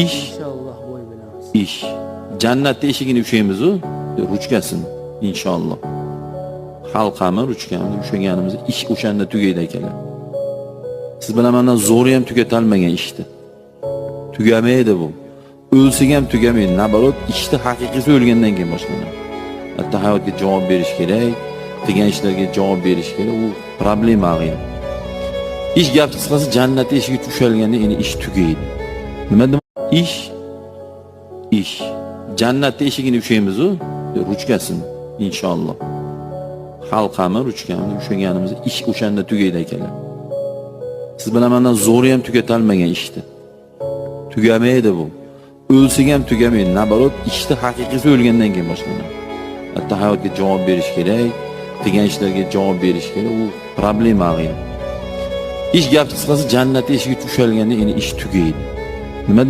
Ish. Inshaalloh boy bo'lamiz. Ish. Jannatni eshigini ushlaymizu, ruchkasini, inshaalloh. Halqami, ruchkami ushlaganimizda ish o'shanda tugaydi, akalar. Siz bilan mandan zo'ri ham tugatalmagan ishni. Tugamaydi bu. O'lsak ham tugamaydi. Наоборот, ishni haqiqiysi o'lgandan keyin boshlanadi. Hatto hayotga javob berish kerak, qilgan ishlarga javob berish kerak, u problema ham. Ish, gap qisqasi, jannat eshigi ushalganda endi ish tugaydi. Nima demak? Ish, ish. Jannatni eshigini ushlaymizu, ruchkasini, inshaalloh. Halqami, ruchkami ushlaganimizda ish o'shanda tugaydi, akalar. Siz bilan mandan zo'ri ham tugatalmagan ishni. Tugamaydi bu. O'lsak ham tugamaydi. Наоборот, ishni haqiqiysi o'lgandan keyin boshlanadi. Hatto hayotga javob berish kerak, qilgan ishlarga javob berish kerak, u problema ham. Ish, gap qisqasi, jannat eshigi ushalganda endi ish tugaydi. Nima?